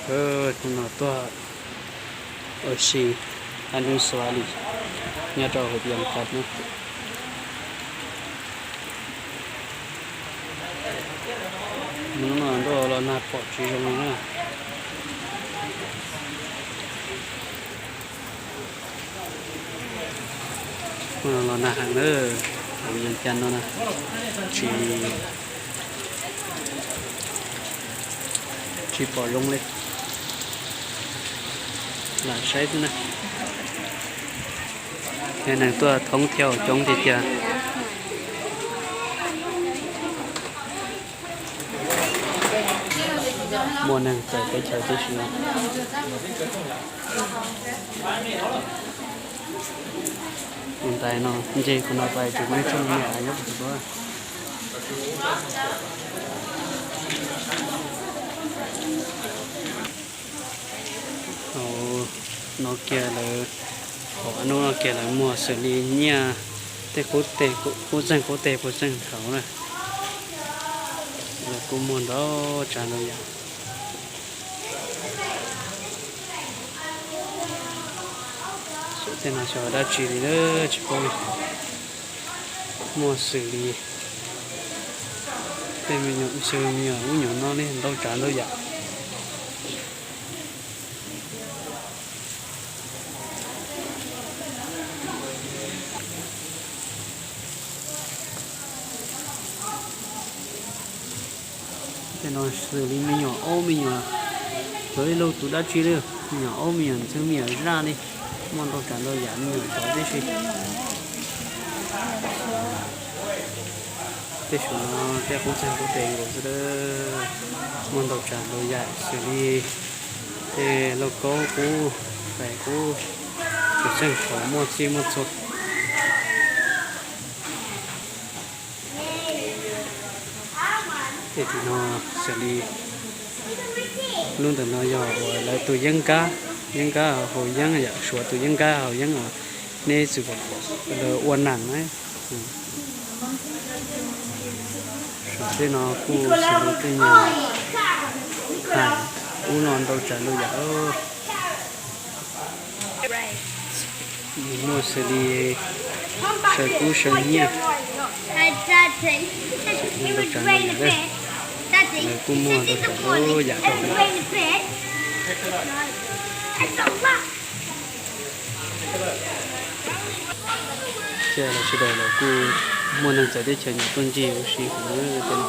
Tus no tuaj ua si hab nub xuav li nyob rau hauv Vias Cas na. Hnub no ntuj los nag pom tsis zoo li na. Los nag heev na, hauv Vias Cas no na, tsis, tsis pom zoo li. Lam saib xwb na. Ces neeg tuaj thoob thiab coob tiag tiag. Muaj neeg txawv teb chaws tib si no. Tus ntawm no nce kuv no pais tseem muaj ib tsob me nyuam nyob puag tim ko. Hauv no kiag lawv, hauv hnub no kiag lawv muag xws li nyiaj tej qub teg, qub txeeg qub teg puas tseem thaum na. Lawv kuj muag ntau tsav ntau yam. Tej no xyov dab tsi li na, tsis paub li. Muaj xws li tej me nyuam ntxhw me nyuam ub nyuam no li ntau tsav ntau yam. Tej no xws li me nyuam aub me nyuam, txawv ib lub tus dab tsi li, me nyuam aub me nyuam ntxhw me nyuam zaj li, muaj ntau tsav ntau yam me nyuam tsov tib si. Tej saum no tej qub txeeg qub teg nkaus xwb, muaj ntau tsav ntau yam xws li tej lauj kaub qub, tais qub, tsuas tseem tshuav muaj txij muaj txhua. Tej tim no xws li lub ntawm no yog uas lawv tus yeeb nkab, yeeb nkab haus yeeb yom, Suav tus yeeb nkab haus yeeb os, neb tsis pom lawv ua neeg na. Saum tej no kuj xws li tej nyuag hais ub no ntau tsav ntau yam. Muaj xws li saw kub saw nyiaj, ntau tsav ntau yam, lawv kuj muag ntau tsav ntau yam rau. Ces lawv sawv daws los kuj muaj neeg txawv teb chaws nyiam tuaj ncig ua si hauv tej no.